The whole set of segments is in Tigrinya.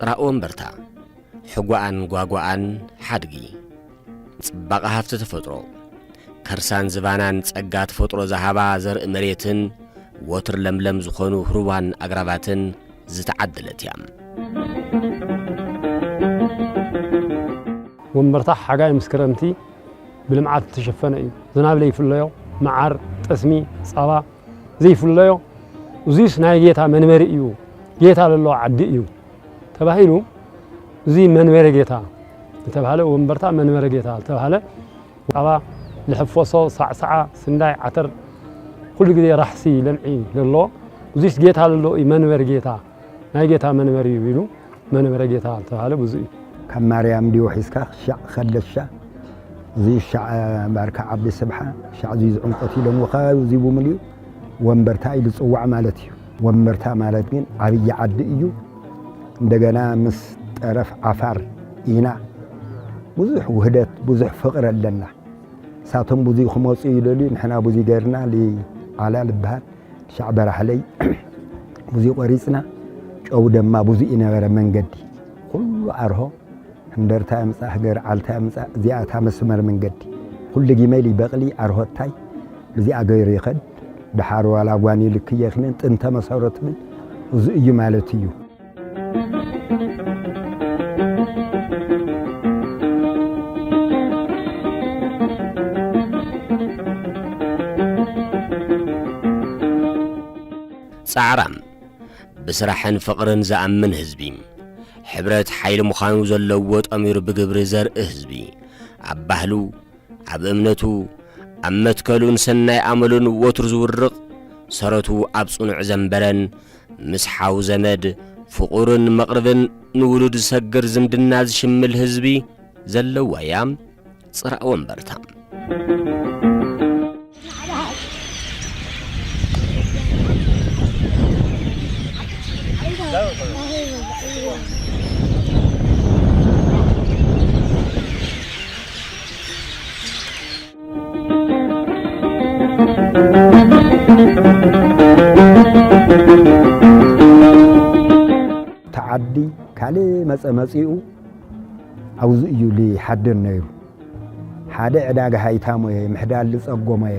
ጽራእ ወንበርታ፣ ሕጓኣን ጓጓኣን ሓድጊ፣ ጽባቐ ሃፍቲ ተፈጥሮ፣ ከርሳን ዝባናን ጸጋ ተፈጥሮ ዝሃባ ዘርኢ መሬትን ወትር ለምለም ዝኾኑ ህሩባን ኣግራባትን ዝተዓደለት እያ። ወንበርታ ሓጋይ ምስ ክረምቲ ብልምዓት ዝተሸፈነ እዩ። ዝናብ ለይፍለዮ፣ መዓር፣ ጠስሚ፣ ጸባ ዘይፍለዮ፣ እዙይስ ናይ ጌታ መንበሪ እዩ፣ ጌታ ዘለዎ ዓዲ እዩ ተባሂሉ፣ እዚ መንበሪ ጌታ ዝተባህለ፣ ወንበርታ መንበሪ ጌታ ዝተባህለ፣ ጸባ፣ ልሕፎሶ፣ ሳዕሳዓ፣ ስንዳይ፣ ዓተር፣ ኩሉ ግዜ ራሕሲ ለምዒ ለሎ፣ እዙይስ ጌታ ለሎ እዩ፣ መንበሪ ጌታ፣ ናይ ጌታ መንበሪ እዩ ኢሉ መንበረ ጌታ ዝተባህለ ብዙ እዩ። ካብ ማርያም ድዮ ሒዝካ ሻዕ ከለሻ፣ እዚ ሻዕ ባርካ ዓቢ ስብሓ፣ ሻዕ እዚ ዝዕንቆት ኢሎም ወኻብ እዚ ብምልኡ ወንበርታ ኢሉ ዝጽዋዕ ማለት እዩ። ወንበርታ ማለት ግን ዓብዪ ዓዲ እዩ። እንደገና ምስ ጠረፍ ዓፋር ኢና። ብዙሕ ውህደት፣ ብዙሕ ፍቕሪ ኣለና። እሳቶም ብዙይ ክመጹ ይደልዩ፣ ንሕና ብዙይ ገርና፣ ሊ ዓላ ልበሃል። ሻዕ በራሕለይ ብዙ ቆሪጽና፣ ጨው ደማ ብዙ ይነበረ መንገዲ። ኩሉ ዓርሆ፣ እንደርታ ምጻእ፣ ሃገር ዓልታ ምጻእ፣ እዚኣታ መስመር መንገዲ። ኩሉ ጊመል ይበቕሊ፣ ዓርሆታይ ብዚኣ ገይሩ ይኸድ። ደሓር ዋላ ጓኒ ልክየ ክነን ጥንተ መሰረቱ ግን እዚ እዩ ማለት እዩ። ጻዕራም፣ ብስራሕን ፍቕርን ዝኣምን ህዝቢ፣ ሕብረት ሓይሊ ምዃኑ ዘለዎ ጠሚሩ ብግብሪ ዘርኢ ህዝቢ፣ ኣብ ባህሉ፣ ኣብ እምነቱ፣ ኣብ መትከሉን ሰናይ ኣመሉን ወትሩ ዝውርቕ፣ ሰረቱ ኣብ ጽኑዕ ዘንበረን፣ ምስ ሓው ዘመድ፣ ፍቑርን መቕርብን ንውሉድ ዝሰግር ዝምድና ዝሽምል ህዝቢ ዘለዋ እያ ጽራእ ወንበርታ። ተዓዲ ካልእ መጸ መጺኡ ኣብዚ እዩ ዝሓድር ነይሩ። ሓደ ዕዳጋ ሃይታሞየ፣ ምሕዳር ዝጸጎመየ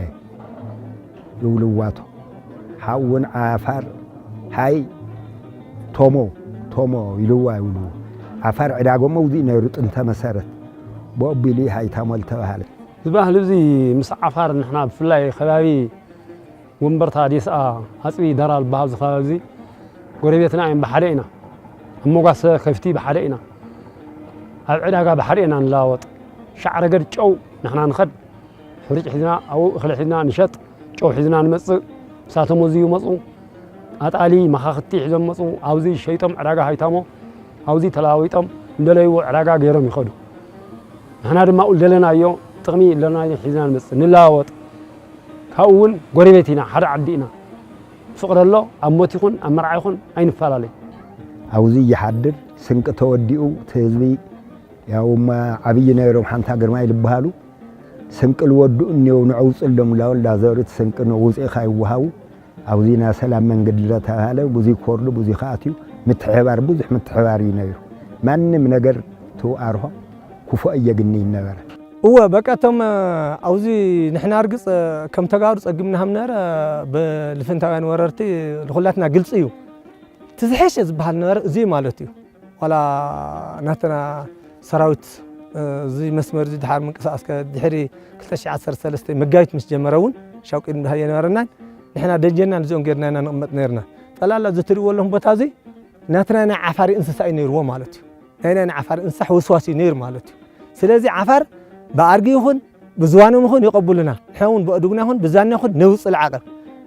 ይብልዋቶ። ሓውን ዓፋር ሃይ ቶሞ፣ ቶሞ ኢልዋ ይብልዎ። ዓፋር ዕዳጎሞ ውዲእ ነይሩ ጥንተ መሰረት። ብኦቢሉ ሃይታሞ ዝተባህለ። እዚ ባህሊ እዚ ምስ ዓፋር ንሕና ብፍላይ ከባቢ ወንበርታ ዴስኣ ኣፅቢ ደራ ዝበሃል እዚ ከባቢ እዚ ጎረቤትና እዮም፣ ብሓደ ኢና። ኣብ መጓሰ ከፍቲ ብሓደ ኢና። ኣብ ዕዳጋ ብሓደ ኢና ንለዋወጥ። ሻዕ ረገድ ጨው ንሕና ንኸድ፣ ሕሩጭ ሒዝና፣ ኣብኡ እኽሊ ሒዝና ንሸጥ፣ ጨው ሒዝና ንመጽእ። ንሳቶም እዚዩ መጹ። ኣጣሊ፣ መኻኽቲ ሒዞም መጹ። ኣብዚ ሸይጦም ዕዳጋ ሃይታሞ፣ ኣብዚ ተለዋዊጦም፣ እንደለይዎ ዕዳጋ ገይሮም ይኸዱ። ንሕና ድማ ኡል ደለናዮ ጥቕሚ፣ ደለናዮ ሒዝና ንመጽእ፣ ንለዋወጥ። ካብኡ እውን ጎረቤት ኢና፣ ሓደ ዓዲ ኢና። ፍቕሪ ኣሎ፣ ኣብ ሞት ይኹን ኣብ መርዓ ይኹን ኣይንፈላለይ። ኣብዚ ይሓድር፣ ስንቂ ተወዲኡ፣ እቲ ህዝቢ ያው እማ ዓብዪ ነይሮም፣ ሓንታ ግርማይ ዝበሃሉ፣ ስንቂ ልወድኡ እኒው ንዐውፅሎም ላውን ላዘሩት ስንቂ ንውፅኢኻ ይወሃቡ። ኣብዚ ናይ ሰላም መንገዲ ለተባሃለ ብዙይ ኮርዱ፣ ብዙይ ከኣትዩ ምትሕባር፣ ብዙሕ ምትሕባር እዩ ነይሩ። ማንም ነገር ትውኣርሆ ክፉእ እየግኒ ይነበረ። እወ፣ በቃ እቶም፣ ኣብዚ ንሕና እርግጽ ከም ተጋሩ ጸጊምና ሃም ነበረ፣ ብልፍንታውያን ወረርቲ ንኹላትና ግልጺ እዩ። እቲ ዝሐሸ ዝበሃል ነበረ እዚ ማለት እዩ። ዋላ ናትና ሰራዊት፣ እዚ መስመር እዚ ድሓር ምንቅስቃስ ከ ድሕሪ ክልተ ሽሕ ዓሰርተ ሰለስተ መጋቢት ምስ ጀመረ እውን ሻውቂ እንዳሃየ ነበረናን፣ ንሕና ደጀና ንዚኦም ጌርና ኢና ንቕመጥ ነርና። ጠላላ እዚ ትርእይዎ ኣለኹም ቦታ እዚ ናትና ናይ ዓፋሪ እንስሳ እዩ ነይርዎ ማለት እዩ። ናይ ናይ ዓፋር እንስሳ ሕውስዋስ እዩ ነይሩ ማለት እዩ። ስለዚ ዓፋር ብኣድጊ ይኹን ብዝዋኖም ይኹን ይቐብሉና። ንሕና እውን ብኣእዱግና ይኹን ብዛንና ይኹን ነውፅእ ዓቐብ።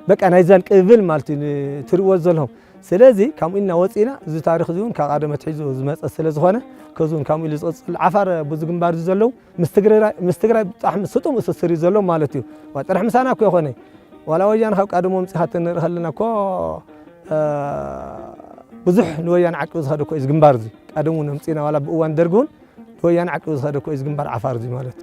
በቃ ናይዛን ቅብል ማለት እዩ ትርእይዎ ዘለኹም። ስለዚ ከምኡ ኢልና ወፂእና፣ እዚ ታሪኽ እዚ እውን ካብ ቀደም ኣትሒዙ ዝመፀ ስለ ዝኾነ፣ ከዚ እውን ከምኡ ኢሉ ዝቕፅል። ዓፋር ብዙ ግንባር እዚ ዘለዉ ምስ ትግራይ፣ ምስ ትግራይ ብጣዕሚ ስጡም እስስር እዩ ዘሎ ማለት እዩ። ዋ፣ ጥራሕ ምሳና እኮ ይኾነ። ዋላ ወያነ ካብ ቀደም ኣምፂኻ ተንርኢ ከለና እኮ፣ እ፣ ብዙሕ ንወያነ ዓቂቡ ዝኸደ እኮ እዩ እዚ ግንባር እዚ። ቀደም እውን ኣምፂና ዋላ ብእዋን ደርጊ እውን ንወያነ ዓቂቡ ዝኸደ እኮ እዩ እዚ ግንባር ዓፋር እዚ ማለት።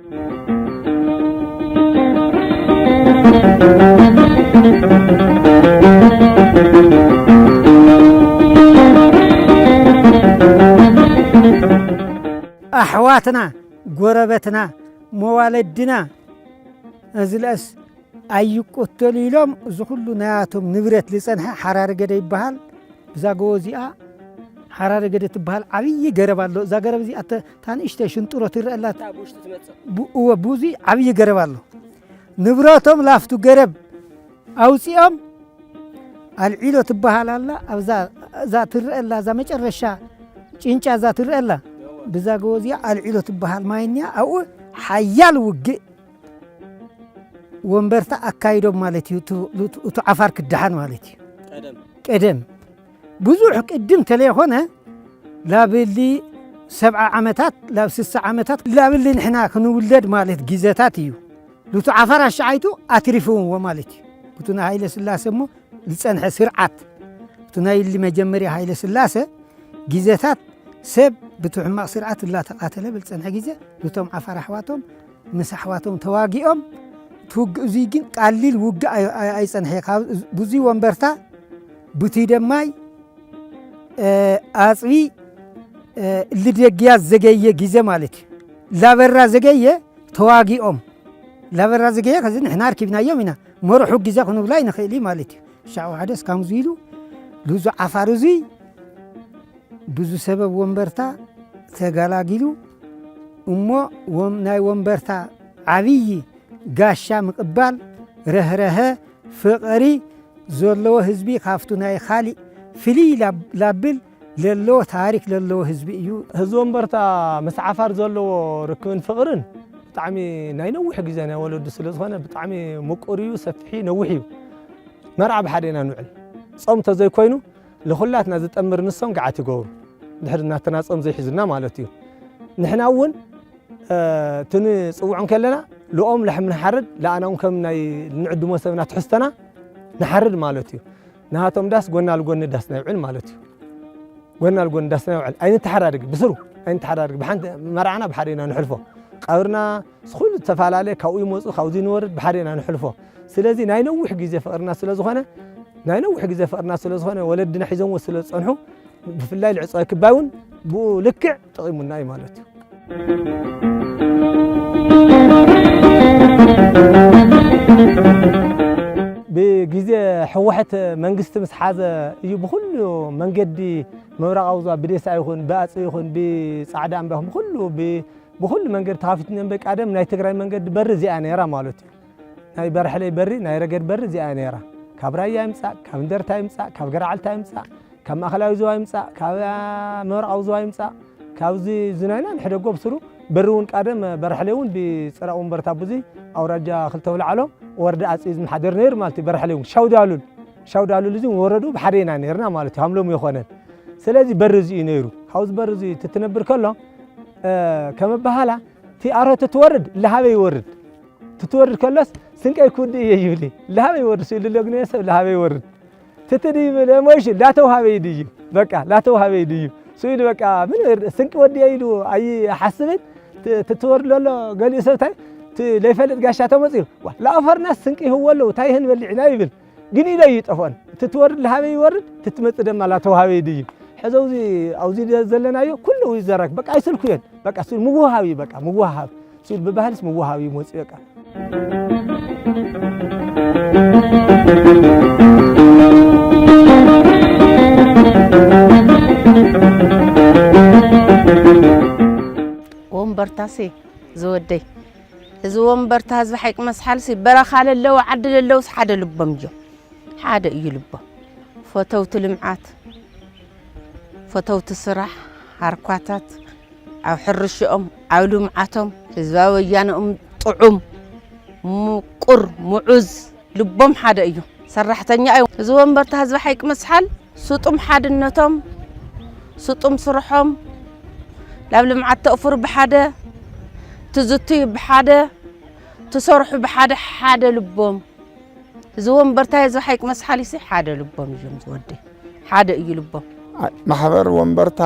ኣሕዋትና፣ ጎረበትና፣ መዋለድና፣ እዚለስ ኣይቆተሉ ኢሎም፣ እዚ ኩሉ ናያቶም ንብረት ዝጸንሐ ሓራሪ ገደ ይበሃል። ብዛ ጎቦ እዚኣ ሓራሪ ገደ ትበሃል ዓብዪ ገረብ ኣሎ። እዛ ገረብ እዚኣ ተ-፣ እታ ንእሽተይ ሽንጥሮ ትረአ ኣላ። እታ ብውሽጢ ትመጽእ። ቡ-፣ እወ፣ ብዚ ዓብዪ ገረብ ኣሎ። ንብረቶም ላፍቱ ገረብ ኣውጺኦም ኣልዒሎ ትበሃል ኣላ። ኣብዛ፣ እዛ ትረአ ኣላ፣ እዛ መጨረሻ ጭንጫ እዛ ትረአ ኣላ። ብዛ ጎቦ እዚኣ ኣልዒሎ ትበሃል ማይ እኒኣ። ኣብኡ ሓያል ውግእ ወንበርታ ኣካይዶም ማለት እዩ። እቱ፣ እቱ፣ እቱ ዓፋር ክደሓን ማለት እዩ። ቀደም። ቀደም ብዙሕ ቅድም ተለይኮነ፣ ላብሊ ሰብዓ ዓመታት፣ ላብ ስሳ ዓመታት፣ ላብሊ ንሕና ክንውለድ ማለት ግዜታት እዩ። ሉቱ ዓፋር ኣሻዓይቱ ኣትሪፍዎ ማለት እዩ። ብቱ ናይ ሃይለ ስላሰ እሞ ዝጸንሐ ስርዓት፣ ብቱ ናይ እሊ መጀመርያ ሃይለ ስላሰ ግዜታት ሰብ ብቱ ሕማቕ ስርዓት እላተቓተለ ብዝጸንሐ ግዜ፣ ሉቶም ዓፋር ኣሕዋቶም ምስ ኣሕዋቶም ተዋጊኦም፣ እቲ ውግእ እዙይ ግን ቀሊል ውግእ ኣይ-፣ ኣይ-፣ ኣይጸንሐ። ካብ ብዙይ ወንበርታ፣ ብቱይ ደማይ፣ እ፣ ኣጽቢ፣ እ፣ ልደግያ ዘገየ ግዜ ማለት እዩ። ላበራ ዘገየ ተዋጊኦም። ላበራ ዘገየ ከዚ ንሕና ኣርኪብናዮም ኢና። መርሑ ግዜ ክንብሎ ኣይንኽእል እዩ ማለት እዩ። ሻዕ ዋሕደስ ከምዚ ኢሉ፣ ልዙ ዓፋር እዙይ ብዙ ሰበብ ወንበርታ ተጋላጊሉ እሞ፣ ወም-፣ ናይ ወንበርታ ዓብዪ ጋሻ ምቕባል፣ ርህራሀ፣ ፍቕሪ ዘለዎ ህዝቢ ካብቱ ናይ ኻሊእ ፍልይ ላብ-፣ ላብል ለለዎ ታሪክ ለለዎ ህዝቢ እዩ። ህዝቢ ወንበርታ ምስ ዓፋር ዘለዎ ርክብን ፍቕርን ብጣዕሚ ናይ ነዊሕ ግዜ ናይ ወለዱ ስለ ዝኾነ ብጣዕሚ ምቁር እዩ፣ ሰፊሕ እዩ፣ ነዊሕ እዩ። መርዓ ብሓደ ኢና ንውዕል። ጾም ተዘይኮይኑ ንኹላትና ዝጠምር ንሶም ገዓት ይገብሩ። ድሕሪ ናትና ጾም ዘይሕዙና ማለት እዩ። ንሕና እውን፣ እ፣ እቲ ንጽውዖም ከለና ልኦም ላሕሚ ንሓርድ፣ ለኣና እውን ከም ናይ ንዕድሞ ሰብና ትሕዝቶና ንሓርድ ማለት እዩ። ንሃቶም ዳስ ጎና ልጎኒ ዳስ ናይ ውዕል ማለት እዩ። ጎና ልጎኒ ዳስ ናይ ውዕል ኣይንተሓዳድግ፣ ብስሩ ኣይንተሓዳድግ። ብሓንቲ መርዓና ብሓደ ኢና ንሕልፎ። ቀብርና ስኹሉ ዝተፈላለየ፣ ካብኡ ይመጹ፣ ካብዚ ንወርድ፣ ብሓደ ኢና ንሕልፎ። ስለዚ ናይ ነዊሕ ግዜ ፍቕርና ስለ ዝኾነ፣ ናይ ነዊሕ ግዜ ፍቕርና ስለ ዝኾነ፣ ወለድና ሒዞምዎ ስለ ዝጸንሑ፣ ብፍላይ ልዕጸ ክባይ እውን ብኡ ልክዕ ጠቒሙና እዩ ማለት እዩ። ብግዜ ህወሓት መንግስቲ ምስ ሓዘ እዩ ብኹሉ መንገዲ ምብራቓዊ ዞባ ብዴሳ ይኹን ብኣጽቢ ይኹን ብጻዕዳ እምባ ይኹን ብኹሉ ብ-፣ ብኹሉ መንገዲ ተኻፊቱ ነበር። ቀደም ናይ ትግራይ መንገዲ በሪ እዚኣ ነይራ ማለት እዩ። ናይ በርሐለይ በሪ፣ ናይ ረገድ በሪ እዚኣ ነይራ። ካብ ራያ ይምጻእ፣ ካብ እንደርታ ይምጻእ፣ ካብ ገራዓልታ ይምጻእ፣ ካብ ማእኸላዊ ዞባ ይምጻእ፣ ካብ ምብራቓዊ ዞባ ይምጻእ፣ ካብዚ ዝናይና ንሕደጎ ብስሩ በሪ እውን ቀደም በርሐለይ እውን ብጽራ ወንበርታ ብዙይ ኣውራጃ ክልተ ውልዓሎ ወረዳ ኣጽቢ ዝመሓደር ነይሩ ማለት እዩ። በርሐለይ እውን ሻውዳሉል፣ ሻውዳሉል እዚ ወረዱ ብሓደ ኢና ነይርና ማለት እዩ። ሃምሎም ይኾነን። ስለዚ በሪ እዚ እዩ ነይሩ። ካብዚ በሪ እዚ ትትነብር ከሎ፣ እ፣ ከመባሃላ እቲ ኣሮት ትወርድ፣ ለሃበ ይወርድ። ትትወርድ ከሎስ ስንቀይ ክውድእ እየ ይብል። ለሃበ ይወርድ፣ ስኢሉ ለግነ ሰብ ለሃበ ይወርድ። ትትዲ ይብል፣ ሞይሽ ላተውሃበ ይድዩ። በቃ፣ ላተውሃበ ይድዩ። ስኢሉ በቃ፣ ምን ስንቂ ወድየ ኢሉ ኣይሓስብን። ት-፣ ትትወርድ ለሎ ገሊኡ ሰብ ታይ፣ ት-፣ ለይፈልጥ ጋሻ ተመጺኡ፣ ዋ፣ ለኣፈርናስ ስንቂ ይህዎ ኣለዉ፣ ታይ ይህን በሊዕና ይብል። ግን ኢለ እዩ ጠፍኦን። እቲ ትወርድ ለሃበ ይወርድ፣ እቲ ትመጽእ ደማ ላተውሃበ ይድዩ። ሕዚ ኣብዚ፣ ኣብዚ ዘለናዮ ኩሉ ይዘረግ። በቃ ኣይስልኩየን። በቃ እሱ ምውሃብ እዩ፣ በቃ ምውሃብ። እሱ ብባህልስ ምውሃብ እዩ መጽኡ በቃ። ወንበርታሴ ዝወደይ፣ እዚ ወንበርታ ህዝቢ ሓይቅ መስሓልሲ በረኻ ለለዉ ዓዲ ለለዉስ ሓደ ልቦም እዮም። ሓደ እዩ ልቦም። ፈተውቲ ልምዓት፣ ፈተውቲ ስራሕ፣ ሃርኳታት፣ ኣብ ሕርሽኦም፣ ኣብ ልምዓቶም፣ ህዝባዊ ወያነኦም ጥዑም፣ ምቁር፣ ምዑዝ፣ ልቦም ሓደ እዩ። ሰራሕተኛ እዩ። እዚ ወንበርታ ህዝቢ ሓይቅ መስሓል ስጡም ሓድነቶም፣ ስጡም ስርሖም፣ ናብ ልምዓት ተእፍሩ ብሓደ፣ ትዝትዩ ብሓደ፣ ትሰርሑ ብሓደ፣ ሓደ ልቦም። እዚ ወንበርታ ህዝቢ ሓይቅ መስሓል እሲ ሓደ ልቦም እዮም ዝወደይ። ሓደ እዩ ልቦም። ማሕበር ወንበርታ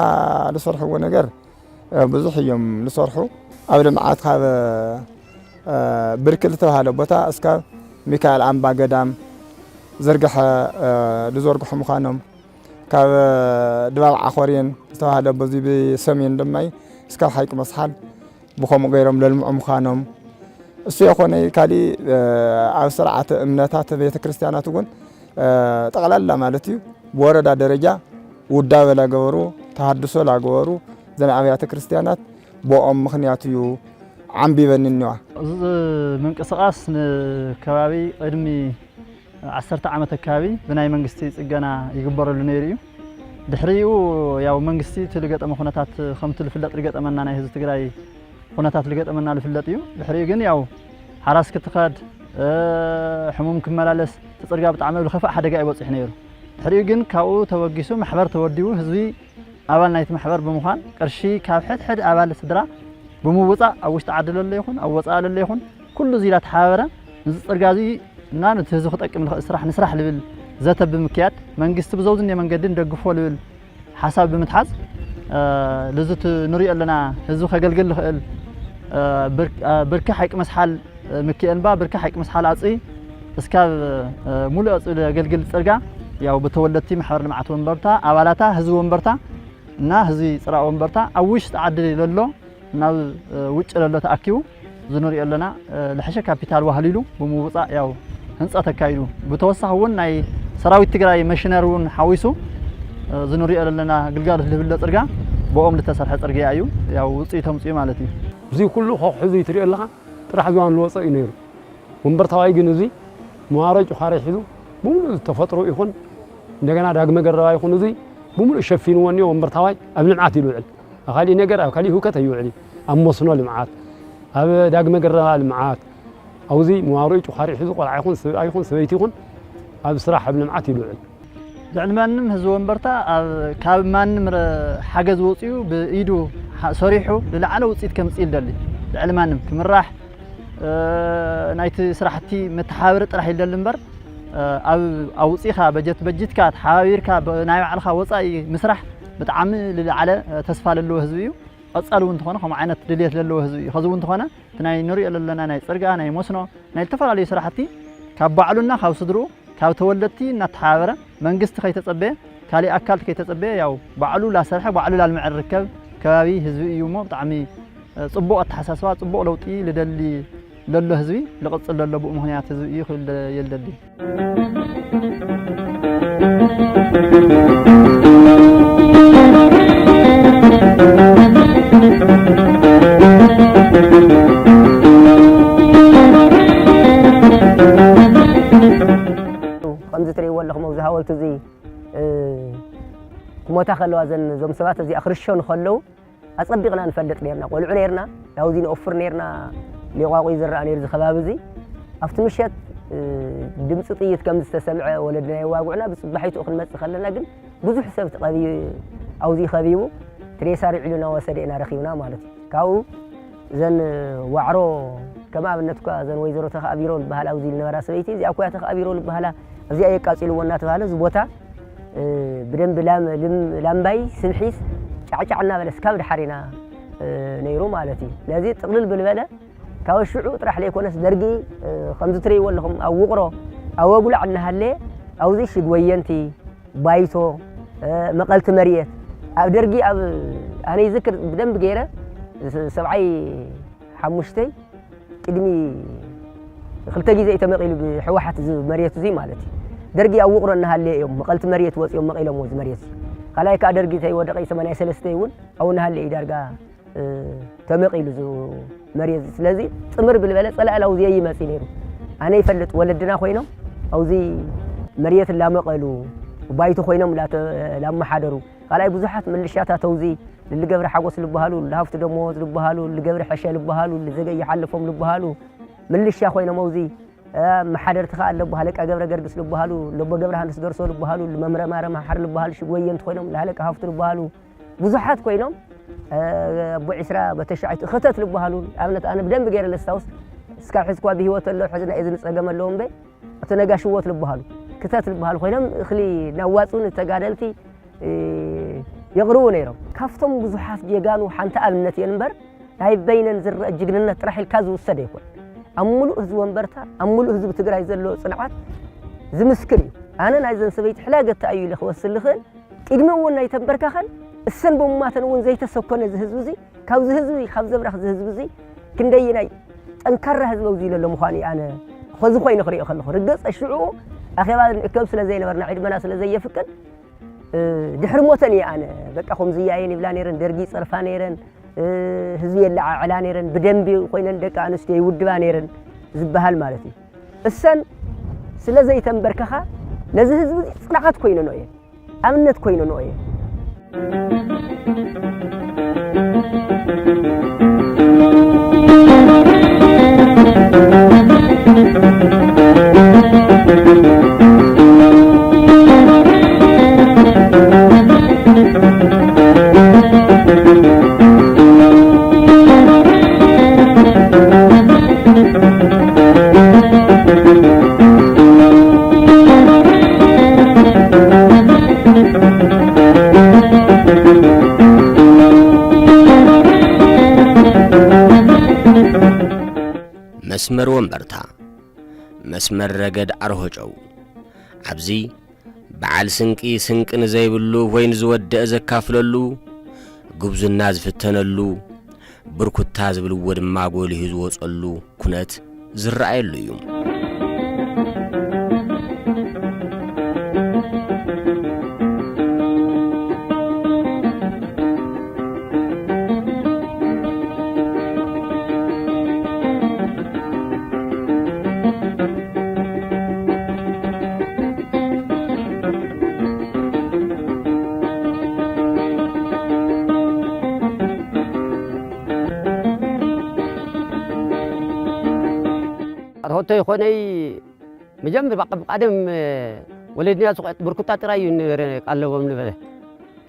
ዝሰርሕዎ ነገር፣ እ፣ ብዙሕ እዮም ዝሰርሑ። ኣብ ልምዓት ካብ፣ እ፣ ብርክል ዝተባሃለ ቦታ እስካብ ሚካኤል ኣምባ ገዳም ዝርግሐ፣ እ፣ ዝዘርግሑ ምዃኖም፣ ካብ ድባብ ዓኾርየን ዝተባሃለ በዚ ብሰሜን ድማ እስካብ ሓይቂ መስሓል፣ ብኸምኡ ገይሮም ለልምዑ ምዃኖም፣ እሱ የኾነ ካሊእ ኣብ ስርዓተ እምነታት ቤተ ክርስቲያናት እውን ጠቕላላ ማለት እዩ ብወረዳ ደረጃ ውዳበ ላገበሩ፣ ተሃድሶ ላገበሩ ዘን ኣብያተ ክርስቲያናት ብኦም ምኽንያት እዩ ዓምቢበን እኒዋ። እዚ ምንቅስቃስ ንከባቢ ቅድሚ ዓሰርተ ዓመት ኣካባቢ ብናይ መንግስቲ ጽገና ይግበረሉ ነይሩ እዩ። ድሕሪኡ ያው መንግስቲ እቲ ልገጠመ ኩነታት ከምቲ ልፍለጥ ልገጠመና ናይ ህዝቢ ትግራይ ኩነታት ልገጠመና ልፍለጥ እዩ። ድሕሪኡ ግን ያው ሓራስ ክትኸድ፣ እ፣ ሕሙም ክመላለስ እቲ ጽርጋ ብጣዕሚ ኣብ ልኸፍእ ሓደጋ እዩ በጺሑ ነይሩ። ድሕሪኡ ግን ካብኡ ተበጊሱ ማሕበር ተወዲቡ ህዝቢ ኣባል ናይቲ ማሕበር ብምዃን ቅርሺ ካብ ሕድሕድ ኣባል ስድራ ብምውጻእ ኣብ ውሽጢ ዓዲ ለሎ ይኹን ኣብ ወጻኢ ለሎ ይኹን ኩሉ እዚ ኢላ ተሓባበረ ነዚ ጽርጋ እዚ እና ነቲ ህዝቢ ክጠቅም ልኽእል ስራሕ ንስራሕ ልብል ዘተ ብምክያድ መንግስቲ ብዘውዝነ መንገዲ ንደግፎ ልብል ሓሳብ ብምትሓዝ፣ እ፣ ልዚ እቲ ንሪኦ ኣለና ህዝቢ ከገልግል ልኽእል፣ እ፣ ብር-፣ እ፣ ብርኪ ሓይቂ መስሓል፣ እ፣ ምክኤል እምባ ብርኪ ሓይቂ መስሓል ኣፅቢ እስካብ፣ እ፣ ሙሉእ ኣፅቢ ለገልግል ፅርጋ ያው ብተወለድቲ ማሕበር ልምዓት ወንበርታ ኣባላታ ህዝቢ ወንበርታ እና ህዝቢ ፅራእ ወንበርታ ኣብ ውሽጢ ዓዲ ለሎ ናብ፣ እ፣ ውጭ ለሎ ተኣኪቡ እዚ ንሪኦ ኣለና፣ እ፣ ልሕሸ ካፒታል ዋህሊሉ ብምውፃእ ያው ህንፀት ኣካይዱ። ብተወሳኺ እውን ናይ ሰራዊት ትግራይ መሽነሪ እውን ሓዊሱ፣ እ፣ እዚ ንሪኦ ዘለና ግልጋሎት ልህብለ ፅርጋ ብኦም ልተሰርሐ ፅርግያ እዩ። ያው ውፅኢት ኣምፅኡ ማለት እዩ። እዚ ኩሉ ኮኽ ሒዙ ትሪኦ ኣለኻ፣ ጥራሕ ዝዋን ልወፀ እዩ ነይሩ። ወንበርታዋይ ግን እዚ መዋሮ ጭዃረ ሒዙ ብምሉእ ተፈጥሮ ይኹን እንደገና ዳግመ ገረባ ይኹን እዚ ብምሉእ ሸፊንዎ እኒኦ። ወንበርታዋይ ኣብ ልምዓት እዩ ልውዕል። ኣብ ካሊእ ነገር፣ ኣብ ካሊእ ህውከት ኣይውዕል እዩ። ኣብ መስኖ ልምዓት፣ ኣብ ዳግመ ገረባ ልምዓት፣ ኣብዚ መዋሮኡ ጭዃሪ ሒዙ ቆልዓ ይኹን ሰብኣይ ይኹን ሰበይቲ ይኹን ኣብ ስራሕ ኣብ ልምዓት እዩ ልውዕል። ልዕሊ ማንም ህዝቢ ወንበርታ ኣብ፣ ካብ ማንም ረ-፣ ሓገዝ ወፂኡ ብኢዱ ሓ-፣ ሰሪሑ ዝለዓለ ውፅኢት ከምፅእ ይደሊ። ልዕሊ ማንም ክምራሕ፣ እ፣ ናይቲ ስራሕቲ መተሓባበሪ ጥራሕ ይደሊ እምበር፣ እ፣ ኣብ፣ ኣውፂኻ በጀት በጅትካ ተሓባቢርካ ብ-፣ ናይ ባዕልኻ ወፃኢ ምስራሕ ብጣዕሚ ዝለዓለ፣ እ፣ ተስፋ ለለዎ ህዝቢ እዩ። ቀፃሊ እውን እንተኾነ ከምኡ ዓይነት ድልየት ለለዎ ህዝቢ እዩ። ከዚ እውን እንተኾነ እቲ ናይ ንሪኦ ለለና ናይ ፅርጋ፣ ናይ መስኖ፣ ናይ ዝተፈላለዩ ስራሕቲ ካብ ባዕሉና ካብ ስድርኡ ካብ ተወለድቲ እናተሓባበረ መንግስቲ ከይተፀበየ ካሊእ ኣካል ከይተፀበየ ያው ባዕሉ ላሰርሐ ባዕሉ ላልምዐ ዝርከብ ከባቢ ህዝቢ እዩ እሞ ብጣዕሚ ፅቡቕ ኣተሓሳስባ ፅቡቕ ለውጢ ልደሊ ለሎ ህዝቢ ልቕፅል ለሎ ብኡ ምኽንያት ህዝቢ እዩ ክብል የልደሊ። ከምዚ ትርእይዎ ኣለኹም ኣብዚ ሃወልቲ እዚ፣ እ፣ ክሞታ ከለዋ ዘን፣ እዞም ሰባት እዚኣ ክርሸኑ ከለዉ ኣጸቢቕና ንፈልጥ ኔርና። ቆልዑ ኔርና፣ ናብዚ ንኦፍር ኔርና፣ ሌቋቑ ይዝራእ ኔሩ እዚ ከባቢ እዚ። ኣብቲ ምሸት፣ እ፣ ድምጺ ጥይት ከም ዝተሰምዐ ወለድና የዋግዑና፣ ብጽባሒትኡ ክንመጽእ ከለና ግን ብዙሕ ሰብ ተቐቢ-፣ ኣብዚኡ ከቢቡ፣ እቲ ሬሳ ርዒሉ እናወሰደ ኢና ረኺብና ማለት እዩ። ካብኡ እዘን ዋዕሮ፣ ከም ኣብነት እኳ እዘን ወይዘሮ ተኽኣቢሮ ዝበሃላ ኣብዚ ዝነበራ ሰበይቲ፣ እዚኣ እኮ እያ ተኽኣቢሮ ዝበሃላ፣ እዚኣ የቃጺልዎ እናተባህለ እዚ ቦታ፣ እ፣ ብደንቢ ላም-፣ ልም-፣ ላምባይ ስብሒስ ጫዕጫዕ እናበለ እስካብ ደሓር ኢና፣ እ፣ ነይሩ ማለት እዩ። ስለዚ ጥቕልል ብልበለ ካብ ሽዑ ጥራሕ ለይኮነስ ደርጊ፣ እ፣ ከምዚ ትርእይዎ ኣለኹም ኣብ ውቕሮ ኣብ ኣጉላዕ እናሃለየ ኣብዚ ሽግ ወየንቲ፣ ባይቶ፣ እ፣ መቐልቲ መርየት ኣብ ደርጊ ኣብ ኣነ ይዝክር ብደንቢ ገይረ ስ-፣ ሰብዓይ ሓሙሽተይ ቅድሚ ክልተ ግዜ እዩ ተመቒሉ ብሕወሓት እዚ መሬት እዚ ማለት እዩ። ደርጊ ኣብ ውቕሮ እናሃለየ እዮም መቐልቲ መሬት ወፂኦም መቒሎምዎ እዚ መሬት እዚ። ካልኣይ ከዓ ደርጊ ተይወደቐ ሰማንያ ሰለስተ እውን ኣብኡ እናሃለየ እዩ ዳርጋ፣ እ፣ ተመቒሉ እዚ መሬት እዚ። ስለዚ ጥምር ብልበለ ፀላኢ ላውዚ ይመፅእ ነይሩ። ኣነ ይፈልጥ ወለድና ኮይኖም ኣብዚ መሬት ላመቐሉ ባይቶ ኮይኖም ላተ-፣ ላመሓደሩ። ካልኣይ ብዙሓት ምልሻታት ኣውዚ ልገብረ ሓጎስ ልበሃሉ፣ ልሃፍቲ ደሞዝ ልበሃሉ፣ ልገብረ ሕሸ ልበሃሉ፣ ልዘገየ ሓለፎም ልበሃሉ ምልሻ ኮይኖም ኣውዚ፣ እ፣ መሓደርቲ ከኣ ኣለቡ፣ ሃለቃ ገብረ ገርግስ ልበሃሉ፣ ለቦ ገብረ ሃንስ ገርሶ ልበሃሉ፣ ልመምረ ማረ መሓር ልበሃሉ፣ ሽጎየንት ኮይኖም፣ ለሃለቃ ሃፍቱ ልበሃሉ ብዙሓት ኮይኖም፣ እ፣ ኣቦ ዒስራ በተሻዓይቱ ክተት ልበሃሉ፣ ኣብነት ኣነ ብደንቢ ገይረ ለስታውስ፣ እስካብ ሕዚ እኳ ብህይወት ኣለዉ፣ ሕዚ ናይ እዝኒ ጸገም ኣለዎም እምበይ፣ ኣቶ ነጋሽ ህይወት ልበሃሉ፣ ክተት ልበሃሉ ኮይኖም እኽሊ ናዋጹ ንተጋደልቲ፣ እ፣ የቕርቡ ነይሮም። ካብቶም ብዙሓት ጀጋኑ ሓንቲ ኣብነት እየን እምበር፣ ናይ በይነን ዝረአ ጅግንነት ጥራሕ ኢልካ ዝውሰድ ኣይኮን። ኣብ ምሉእ ህዝቢ ወንበርታ፣ ኣብ ምሉእ ህዝቢ ትግራይ ዘለዎ ጽንዓት ዝምስክር እዩ። ኣነ ናይዘን ሰበይቲ ሕላገታ እዩ ኢለ ክወስድ ልኽእል። ቅድሚ እውን ኣይተንበርካኸን፣ እሰን ብምማተን እውን ዘይተሰኮነ እዚ ህዝቢ እዚ፣ ካብዚ ህዝቢ፣ ካብ ዘብራኽ እዚ ህዝቢ እዚ ክንደይናይ ጠንካራ ህዝቢ ኣብዚ ዘሎ ምዃኑ እዩ ኣነ ኸዚ ኮይነ ክሪኦ ከለኹ። ርግጽ ሽዑ ኣኼባ ንእከብ ስለ ዘይነበርና፣ ዕድመና ስለ ዘየፍቅድ፣ እ፣ ድሕሪ ሞተን እየ ኣነ፣ በቃ፣ ከምዚ እያ እየን ይብላ ነይረን፣ ደርጊ ይጸርፋ ነይረን፣ እ፣ ህዝቢ የለዓዕላ ነይረን፣ ብደንቢ ኮይነን ደቂ ኣንስትዮ ይውድባ ነይረን ዝበሃል ማለት እዩ። እሰን ስለ ዘይተንበርከኻ ነዚ ህዝቢ እዚ ጽንዓት ኮይነኖ እየን፣ ኣብነት ኮይነኖ እየን። መስመር ወንበርታ፣ መስመር ረገድ ኣርሆጨው። ኣብዚ በዓል ስንቂ ስንቂ ንዘይብሉ ወይ ንዝወደአ ዘካፍለሉ፣ ጉብዝና ዝፍተነሉ፣ ብርኩታ ዝብልዎ ድማ ጎሊሁ ዝወጸሉ ኩነት ዝረኣየሉ እዩ። ኣርሆቶ ይኾነይ መጀመር ባቀ ብቃደም ወለድና ጽቆጥ ብርኩታ ጥራይ እዩ ነበረ ኣለዎም ነበረ።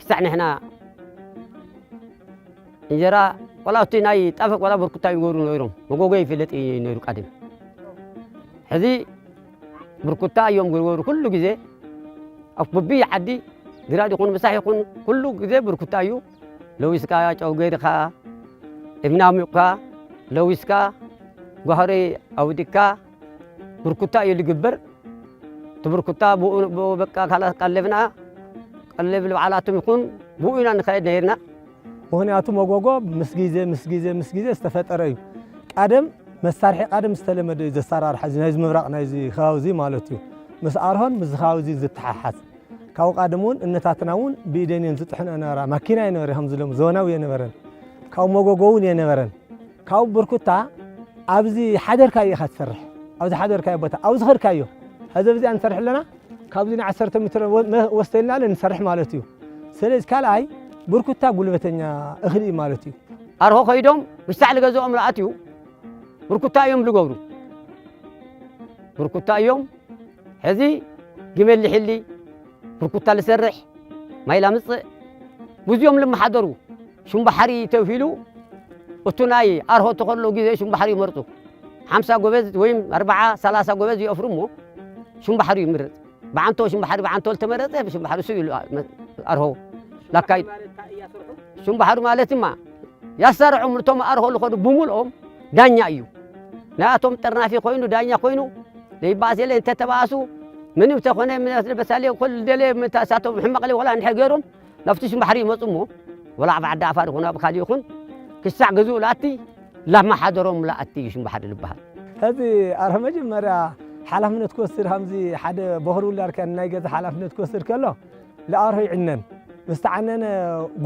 ክሳዕ ንሕና እንጀራ ቆላውቲ ናይ ጣፈ ቆላ ብርኩታ ይገብሩ ነይሮም። መጎጎ ይፍለጥ እዩ ነይሩ ቀደም። ሕዚ ብርኩታ እዮም ዝገብሩ ኩሉ ግዜ። ኣብ ብብይ ዓዲ ግራት ይኹን ምሳሕ ይኹን ኩሉ ግዜ ብርኩታ እዩ። ለዊስካ ጨው ገይርካ፣ እምኒ ኣሚቕካ፣ ለዊስካ፣ ጓህሪ ኣውዲካ፣ ብርኩታ እዩ ዝግበር። እቲ ብርኩታ ብኡ፣ ብኡ በቃ ካላ ቀለብና፣ ቀለብ ልባዕላትም ይኹን ብኡ ኢና ንኸይድ ነይርና። ምኽንያቱ መጎጎ ምስ ግዜ፣ ምስ ግዜ፣ ምስ ግዜ ዝተፈጠረ እዩ። ቀደም መሳርሒ ቀደም ዝተለመደ እዩ፣ ዘሰራርሓ እዚ ናይዚ ምብራቕ ናይዚ ከባቢ እዚ ማለት እዩ። ምስ ኣርሆን ምስ ከባቢ እዚ ዝተሓሓዝ። ካብኡ ቀደም እውን እነታትና እውን ብኢደን እየን ዝጥሕንኦ ነበራ። ማኪና የነበረ ከም ዝሎም ዘበናዊ የነበረን። ካብኡ መጎጎ እውን የነበረን። ካብኡ ብርኩታ ኣብዚ ሓደርካዮ ኢኻ ትሰርሕ። ኣብዚ ሓደርካዮ ቦታ፣ ኣብዚ ኸድካዮ። ሕዚ ኣብዚኣ ንሰርሕ ኣለና። ካብዚ ንዓሰርተ ሜትሮ ወ-፣ መ-፣ ወስደልና ንሰርሕ ማለት እዩ። ስለዚ ካልኣይ ብርኩታ ጉልበተኛ እኽሊ እዩ ማለት እዩ። ኣርሆ ከይዶም ብሳዕ ልገዝኦም ልኣትዩ ብርኩታ እዮም ልገብሩ። ብርኩታ እዮም። ሕዚ ግመል ልሕሊ፣ ብርኩታ ልሰርሕ፣ ማይ ላምጽእ፣ ብዙዮም ልመሓደሩ። ሹም ባሕሪ ተብሂሉ፣ እቱ ናይ ኣርሆ ተኸሎ ግዜ ሹም ባሕሪ ይመርጹ። ሓምሳ ጎበዝ ወይም ኣርብዓ፣ ሰላሳ ጎበዝ ይኣፍሩ እሞ፣ ሹም ባሕሪ ይምረጽ። ብዓንቶ ሹም ባሕሪ፣ ብዓንቶ ልተመረጸ፣ ሹም ባሕሪ እሱ እዩ ኣርሆ ላካይድ። ሹም ባሕሪ ማለት ድማ፣ ያሳርዖም እቶም ኣርሆ ልኾኑ ብምልኦም ዳኛ እዩ። ናያቶም ጠርናፊ ኮይኑ፣ ዳኛ ኮይኑ፣ ለይባእስ የለ እንተተባእሱ፣ ምንም ተኾነ፣ ምናስ በሳሌ፣ ኩል ደሌ፣ ምታ እሳቶም ሕማቕ ለይ ወላ እንድሕር ገይሮም፣ ናብቲ ሽምባሕሪ ይመጹ እሞ፣ ወላ ኣብ ዓዲ ኣፋር ይኹን ኣብ ካልእ ይኹን፣ ክሳዕ ገዝኡ ለኣቲ፣ ላብ ማሓደሮም ለኣቲ እዩ ሽምባሕሪ ልበሃል። ሕዚ ኣረ መጀመርያ ሓላፍነት ክወስድ፣ ከምዚ ሓደ በኹሪ ውላድካ ናይ ገዛ ሓላፍነት ክወስድ ከሎ፣ ለኣርሆ ይዕነን። ምስ ተዓነነ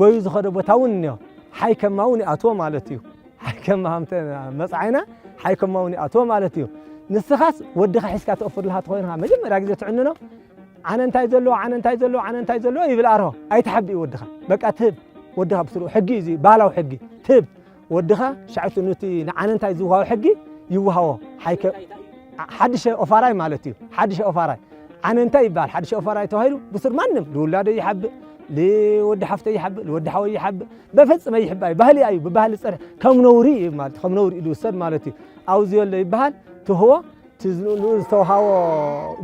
ጎዩ ዝኸዶ ቦታ እውን እኒኦ። ሓይ ከማ እውን ይኣትዎ ማለት እዩ። ሓይ ከማ ሃምተ መጽዓይና፣ ሓይ ከማ እውን ይኣትዎ ማለት እዩ። ንስኻስ ወድኻ ሒዝካ ትኣፉ ኣለኻ ተኾይንኻ፣ መጀመርያ ግዜ ትዕንኖ፣ "ዓነ እንታይ ዘለዎ፣ ዓነ እንታይ ዘለዎ፣ ዓነ እንታይ ዘለዎ" ይብል ኣርሆ። ኣይትሓብእ ወድኻ። በቃ ትህብ። ወድኻ ብስሩ ሕጊ እዩ፣ እዚ ባህላዊ ሕጊ። ትህብ። ወድኻ ሻዕቱ ኑቲ ንዓነ እንታይ ዝውሃቦ ሕጊ ይውሃቦ። ሓይከ-፣ ሓድሽ ኦፋራይ ማለት እዩ። ሓድሽ ኦፋራይ። ዓነ እንታይ ይበሃል? ሓድሽ ኦፋራይ ተባሂሉ ብስር ማንም፣ ልውላደይ ይሓብእ፣ ልወዲ ሓፍተይ ይሓብእ፣ ልወዲ ሓወይ ይሓብእ። በፈጽመ ይሕባይ። ባህሊ እዩ። ብባህሊ ጸንሕ-፣ ከም ነውሪ እዩ ማለት፣ ከም ነውሪ ኢሉ ዝውሰድ ማለት እዩ። ኣብዚ ዘሎ ይበሃል፣ ትህቦ፣ እቲ ዝ-፣ ንኡ ዝተውሃቦ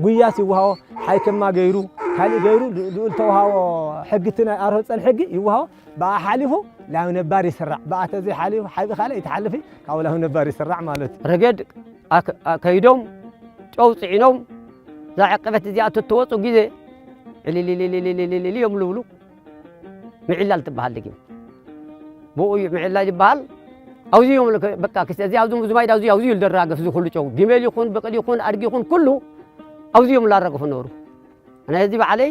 ጉያስ ይውሃቦ፣ ሓይከማ ገይሩ፣ ካልእ ገይሩ፣ ል-፣ ልኡል ተውሃቦ ሕጊ፣ እቲ ናይ ኣርሆ ጸን ሕጊ ይውሃቦ፣ ብኣ ሓሊፉ ላብ ነባር ይስራዕ። ብኣ ተዘይሓሊፉ፣ ሓቢ ካልእ ይትሓልፊ፣ ካብኡ ላብ ነባር ይስራዕ ማለት እዩ። ረገድ ኣክ-፣ ኣከይዶም፣ ጨው ጽዒኖም፣ እዛ ዕቀበት እዚኣ እትትወጹ ግዜ፣ ዕልልልልልልልል እዮም ልብሉ። ምዕላል ትበሃል ደጊም። ብኡ እዩ ምዕላል ይበሃል። ኣውዚ እዮም ለከ-፣ በቃ ክስ-፣ እዚ ኣብዚ ሙዝማይድ ኣውዚ፣ ኣውዚ እዩ ልደራገፍ፣ እዚ ኩሉ ጨው። ግመል ይኹን፣ ብቕሊ ይኹን፣ ኣድጊ ይኹን፣ ኩሉ ኣውዚ እዮም ላራገፉ ነበሩ። ኣነ እዚ በዓለይ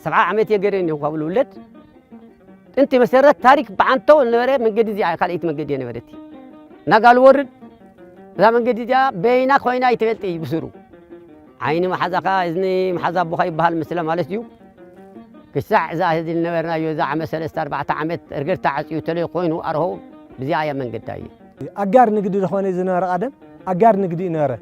ሰብዓ ዓመት እየ ገይረ እኒሁ ካብ ልውለድ። ጥንቲ መሰረት ታሪክ ብዓንተው ዝነበረ መንገዲ እዚኣ ካልኣይቲ መንገዲ እየ ነበረቲ። ናጋል ወርድ፣ እዛ መንገዲ እዚኣ በይና ኮይና ኣይትበልጥ እዩ ብስሩ። ዓይኒ መሓዛኻ፣ እዝኒ መሓዛ ኣቦኻ ይበሃል ምስለ ማለት እዩ። ክሳዕ እዛ ህዚ ዝነበርናዮ እዛ ዓመት ሰለስተ ኣርባዕተ ዓመት እርገድ ተዓጽዩ ተለይ ኮይኑ ኣርሆ ብዚኣ እያ መንገዳ እዩ። ኣጋር ንግዲ ዝኾነ ዝነበረ ቀደም ኣጋር ንግዲ እዩ ነበረ።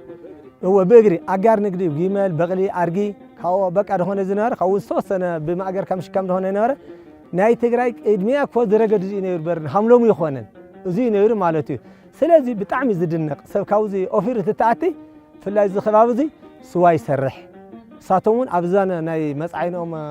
እወ፣ ብእግሪ ኣጋር ንግዲ፣ ጊመል፣ በቕሊ፣ ኣድጊ፣ ካብኡ በቃ ዝኾነ ዝነበረ፣ ካብኡ ዝተወሰነ ብማእገር ከም ሽካም ዝኾነ ነበረ። ናይ ትግራይ ቅድሚያ እኮ ዝረገድ እዚ እዩ ነይሩ፣ በርን ሃምሎም ይኾነን። እዚ እዩ ነይሩ ማለት እዩ። ስለዚ ብጣዕሚ ዝድነቕ ሰብ ካብዚ ኦፊር ትተኣቲ፣ ብፍላይ እዚ ከባቢ እዚ ስዋ ይሰርሕ። ንሳቶም እውን ኣብዛ ነ-፣ ናይ መጻኢኖም፣ እ፣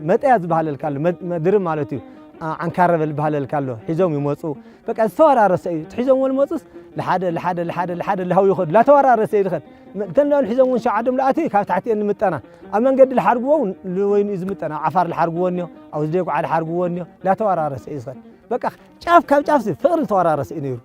መጠያ ዝበሃለልካ ኣሎ፣ መ-፣ መድሪ ማለት እዩ። ኣ-፣ ዓንካረበል ዝበሃለልካ ኣሎ፣ ሒዞም ይመጹ። በቃ ዝተወራረሰ እዩ። እቲ ሒዞምዎ ዝመጹስ ልሓደ፣ ልሓደ፣ ልሓደ፣ ልሓደ ልሃው ይኸዱ። ላተወራረሰ እዩ ዝኸድ። መ-፣ እተን ሒዞም እውን ሸዓዶም ለኣትዩ ካብ ታሕቲ እየን ዝምጠና። ኣብ መንገዲ ልሓርግዎ እውን ልወይኑ እዩ ዝምጠና። ኣብ ዓፋር ልሓርግዎ እኒኦ፣ ኣብ ዝደጉዓ ልሓርግዎ እኒኦ። ላተወራረሰ እዩ ዝኸድ። በቃ ጫፍ ካብ ጫፍ ሲ ፍቕሪ ዝተወራረሰ እዩ ነይሩ።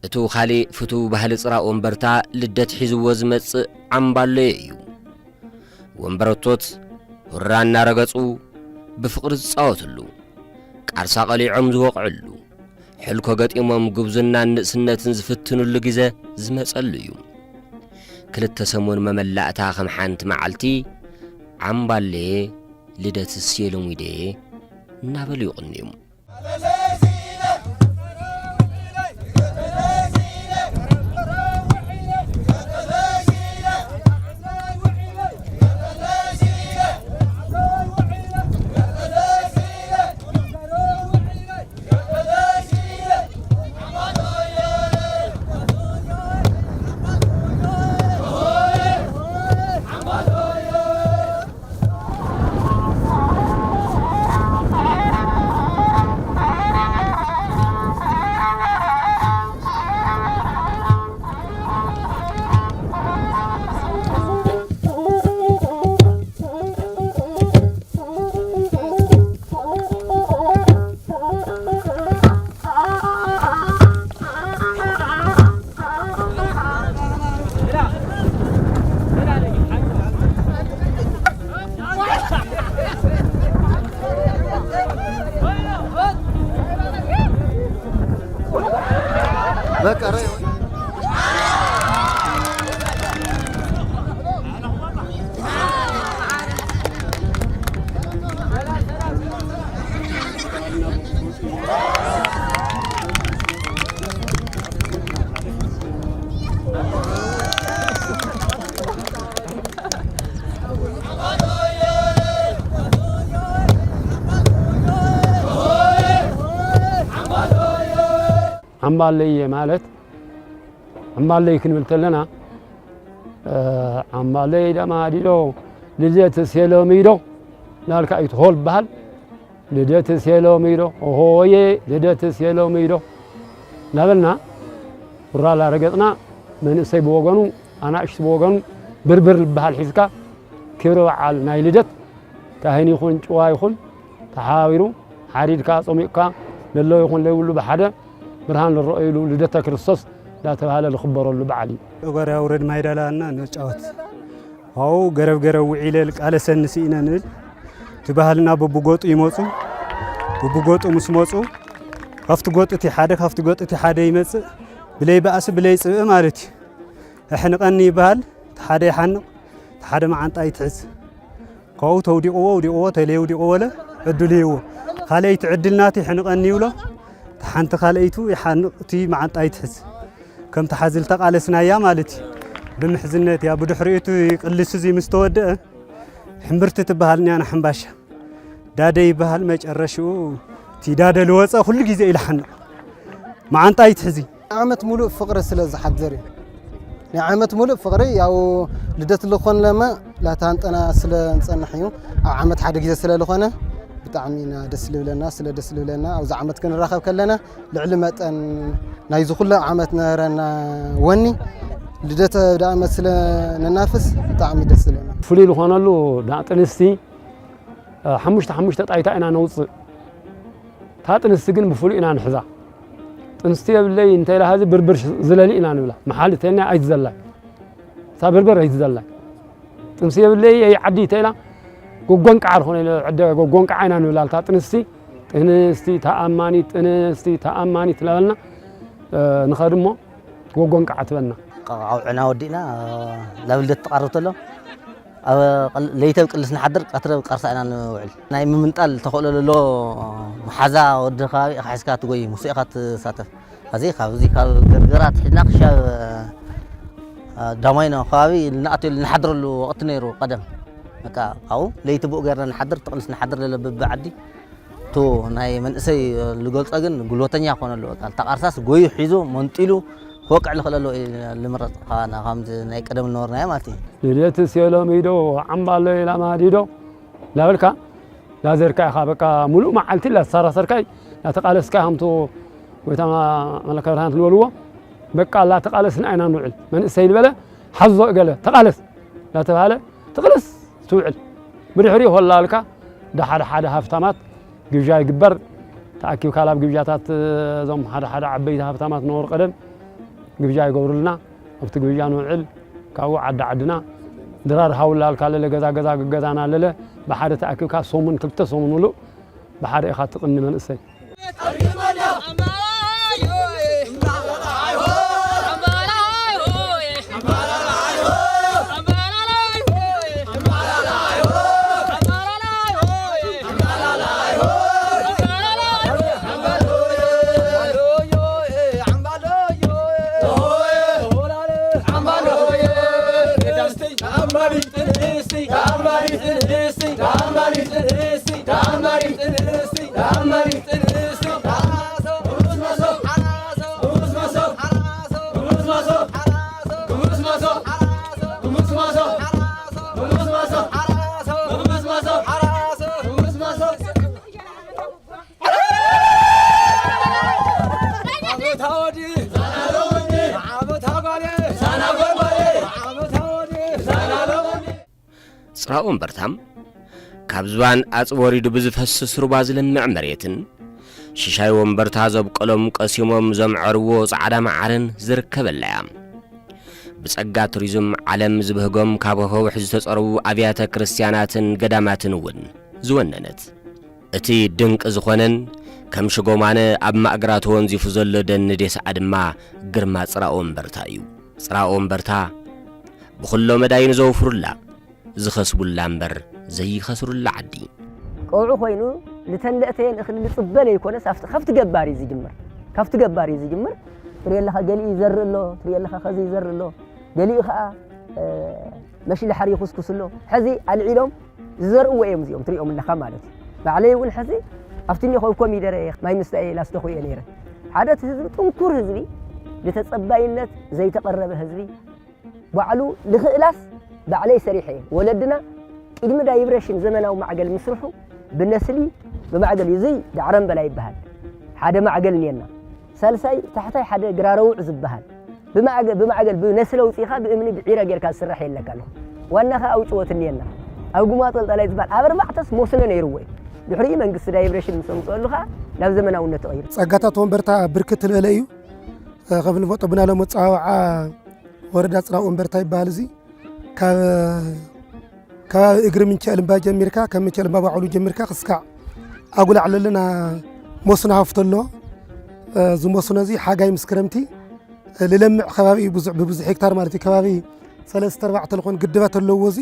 እቱ ኻሊእ ፍቱው ባህሊ ጽራ ወንበርታ ልደት ሒዝዎ ዝመጽእ ዓምባሎየ እዩ። ወንበረቶት ሁራ እናረገጹ ብፍቕሪ ዝጻወትሉ፣ ቃርሳ ቀሊዖም ዝወቕዕሉ፣ ሕልኮ ገጢሞም ጉብዝናን ንእስነትን ዝፍትንሉ ግዜ ዝመጸሉ እዩ። ክልተ ሰሙን መመላእታ ከም ሓንቲ መዓልቲ ዓምባሌ ልደትስ የሎሚዴ እናበሉ ይቕንዩ። በቃ ረ- ዓምባለየ ማለት ዓምባለይ ክንብል ተለና፣ እ፣ ዓምባለይ ደማዲዶ፣ ልደትስ የሎሚዶ እናልካ እዩ ትኾል በሃል። ልደትስ የሎሚዶ፣ ኦሆየ፣ ልደትስ የሎሚዶ እናበልና፣ ውራላ ረገጽና፣ መንእሰይ ብወገኑ፣ ኣናእሽቲ ብወገኑ፣ ብርብር ዝበሃል ሒዝካ፣ ክብረ በዓል ናይ ልደት፣ ካህን ይኹን ጭዋ ይኹን፣ ተሓባቢሩ፣ ሓሪድካ፣ ጾሚቕካ፣ ለሎ ይኹን ለይብሉ ብሓደ፣ ብርሃን ዝረኣዩሉ ልደተ ክርስቶስ እንዳተባሃለ ዝኽበረሉ በዓል እዩ። እጎርያ ውረድ ማይዳላ እና ንጫወት። ኣብኡ ገረብ ገረብ ውዒለ ልቃለሰኒ ስኢነ ንብል። እቲ ባህልና በብጎጡ ይመፁ። በብጎጡ ምስ መፁ፣ ካብቲ ጎጥ እቲ ሓደ፣ ካብቲ ጎጥ እቲ ሓደ ይመፅእ። ብለይ ባእሲ፣ ብለይ ፅብኢ ማለት እዩ። ኣሕንቐኒ ይበሃል። እቲ ሓደ ይሓንቕ፣ እቲ ሓደ መዓንጣ ይትሕዝ። ካብኡ ተውዲቕዎ፣ ኣውዲቕዎ፣ ተለይ ኣውዲቕዎ በለ፣ ዕድሉ ይህቦ። ካልኣይቲ ዕድል ናቲ ይሕንቐኒ ይብሎ፣ እታ ሓንቲ ካልኣይቱ ይሓንቕ፣ እቲ መዓንጣ ይትሕዝ። ከም ተሓዚ ልተቓለስናያ ማለት እዩ። ብምሕዝነት እያ። ብድሕሪኡ እቲ ቅልስ እዚ ምስ ተወደአ፣ ሕምብርቲ ትበሃል እኒኣና ሕምባሻ። ዳደ ይበሃል። መጨረሽኡ እቲ ዳደ ልወፀ ኩሉ ግዜ ኢልሓና መዓንጣ ይትሕዚ። ዓመት ሙሉእ ፍቕሪ ስለ ዝሓድር እዩ። ናይ ዓመት ሙሉእ ፍቕሪ ያው ልደት ልኾን ለማ ላታ እንጠና ስለ እንጸንሕ እዩ። ኣብ ዓመት ሓደ ግዜ ስለ ልኾነ ብጣዕሚ ኢና ደስ ልብለና። ስለ ደስ ልብለና ኣብዚ ዓመት ክንራኸብ ከለና ልዕሊ መጠን ናይዚ ኩሉ ዓመት ነበረና ወኒ ልደት ዳእመት ስለ ነናፍስ ብጣዕሚ ደስ ዝብለና። ፍሉይ ዝኾነሉ ዳጥንስቲ ሓሙሽተ ሓሙሽተ ጣይታ ኢና ነውፅእ። እታ ጥንስቲ ግን ብፍሉይ ኢና ንሕዛ። ጥንስቲ የብለይ እንተ ኢላ ሀዚ ብርብር ዝለሊ ኢና ንብላ። መሓል ተና ኣይትዘላይ። እታ ብርብር ኣይትዘላይ። ጥንስቲ የብለይ ኣይ ዓዲ እንተ ኢላ ጎጎንቃዓ ዝኾነ ኢለ ዕደ ጎጎንቃዓ ኢና ንብላ። እታ ጥንስቲ፣ ጥንስቲ ተኣማኒት፣ ጥንስቲ ተኣማኒት ትለበልና። እ፣ ንኸድ እሞ ጎጎንቃዓ ትበልና። ኣውዕና ወዲእና ናብ ልደት ትቐርብ ተሎ ኣብ ለይቲ ኣብ ቅልስ ንሓድር፣ ቀትሪ ኣብ ቃርሳ ኢና ንውዕል። ናይ ምምንጣል ተኽእሎ ዘሎ መሓዛ ወዲ ከባቢ ኢኻ ሒዝካ ትጎይ፣ ምስኡ ኢኻ ትሳተፍ። ኸዚ ካብዚ ካብ ገርገራ ኣትሒዝና ክሻብ ዳማይኖ ከባቢ ንኣትየሉ ንሓድረሉ ወቕቲ ነይሩ ቀደም። በቃ ካብኡ ለይቲ ብኡ ገርና ንሓድር፣ ትቕልስ ንሓድር ለለ በብዓዲ። እቱ ናይ መንእሰይ ልገልጾ ግን ጉልበተኛ ኮነሉ። በቃ እታ ቃርሳስ ጎዩ ሒዙ መንጢሉ ክወቅዕ ልኽእለሉ እዩ ልምረጽ። ካባና ከምዚ ናይ ቀደም ልነበርናዮ ማለት እዩ። ልደት ሴሎም ኢዶ ዓምባሎ ኢላ ማዲዶ ላበልካ ላዘርካ ኢኻ። በቃ ሙሉእ መዓልቲ ላተሳራሰርካ ላተቃለስካ ከምቱ ጎይታ መለከ ብርሃን ትልበልዎ በቃ ላተቃለስና ኢና ንውዕል። መንእሰይ ልበለ ሓዞ እገለ ተቃለስ ላተባሃለ ትቅልስ ትውዕል። ብድሕሪ ሆላልካ ደሓደ ሓደ ሃፍታማት ግብዣ ይግበር። ተኣኪብካ ላብ ግብዣታት እዞም ሓደ ሓደ ዓበይቲ ሃፍታማት ነበሩ ቀደም ግብዣ ይገብሩልና። ኣብቲ ግብዣ ንውዕል። ካብኡ ዓዲ ዓድና ድራር ሃውላልካ ለለ ገዛ ገዛ ገዛና ለለ ብሓደ ተኣኪብካ ሰሙን ክልተ ሰሙን ሙሉእ ብሓደ ኢኻ ትቕኒ መንእሰይ። ጽራኡ እምበርታ ካብ ዝባን ኣጽቢ ወሪዱ ብዝፈስስ ሩባ ዝለምዕ መሬትን ሽሻይ ወንበርታ ዘብቀሎም ቀሲሞም ዘምዐርዎ ጻዕዳ መዓርን ዝርከበላ እያ። ብጸጋ ቱሪዝም ዓለም ዝብህጎም ካብ ከውሒ ዝተጸረቡ ኣብያተ ክርስትያናትን ገዳማትን እውን ዝወነነት። እቲ ድንቂ ዝኾነን ከም ሽጎማነ ኣብ ማእግራ ተወንዚፉ ዘሎ ደን ዴስዓ ድማ ግርማ ጽራኡ እምበርታ እዩ። ጽራኡ እምበርታ ብኹሎ መዳይ ንዘውፍሩላ ዝኸስቡላ እምበር ዘይኸስሩላ ዓዲ። ቀውዒ ኮይኑ ልተን ለእተየን እኽሊ ልጽበ ለይኮነስ ኣብቲ፣ ካብቲ ገባር እዩ ዝጅምር። ካብቲ ገባር እዩ ዝጅምር። ትሪኦ ኣለኻ ገሊኡ ይዘርእ ኣሎ፣ ትሪኦ ኣለኻ ኸዚ ይዘርእ ኣሎ። ገሊኡ ኸኣ፣ እ፣ መሽለ ሓር ይኹስኩስ ኣሎ። ሕዚ ኣልዒሎም ዝዘርእዎ እዮም እዚኦም ትሪኦም ኣለኻ ማለት እዩ። ባዕለይ እውን ሕዚ ኣብቲ እኒኦ ኮሚደረ ማይ ምስታይ ላስተኹ እየ ነይረ። ሓደ እቲ ህዝቢ ጥንኩር ህዝቢ፣ ንተጸባይነት ዘይተቐረበ ህዝቢ፣ ባዕሉ ልኽእላስ ባዕለይ ሰሪሐ እየ። ወለድና ቅድሚ ዳይብሬሽን ዘመናዊ ማዕገል ምስርሑ ብነስሊ ብማዕገል እዩ። እዚ ዳዕረምበላ ይበሃል። ሓደ ማዕገል እኒአና። ሳልሳይ ታሕታይ ሓደ ግራረውዕ ዝበሃል። ብማዕገ-፣ ብማዕገል ብነስለ ውፂእኻ ብእምኒ ብዒረ ጌርካ ዝስራሕ የለካ ኣለኹ። ዋና ኸኣ ኣብ ጭወት እኒአና። ኣብ ጉማ ጠልጠላይ ዝበሃል ኣብ ኣርባዕተስ መስኖ ነይርዎ እዩ። ድሕሪኡ መንግስቲ ዳይብሬሽን ምስ ኣምፅኦሉ ኸኣ ናብ ዘመናውነት ተቐይሩ። ጸጋታት ወንበርታ ብርክት ዝበለ እዩ። እ፣ ከም ንፈልጦ ብናሎም ኣጸዋውዓ ወረዳ ጽራብ ወንበርታ ይበሃል። እዚ ካብ ከባቢ እግሪ ምንቸ ልምባ ጀሚርካ፣ ካብ ምንቸ ልምባ ባዕሉ ጀሚርካ ክስካዕ ኣጉላዕ ለለና መስኖ ሃፍቶ ኣለዎ። እ፣ እዚ መስኖ እዚ ሓጋይ ምስ ክረምቲ፣ እ፣ ልለምዕ ከባቢ እዩ፣ ብዙሕ፣ ብብዙሕ ሄክታር ማለት እዩ። ከባቢ ሰለስተ ኣርባዕተ ልኾን ግድባት ኣለዎ እዚ።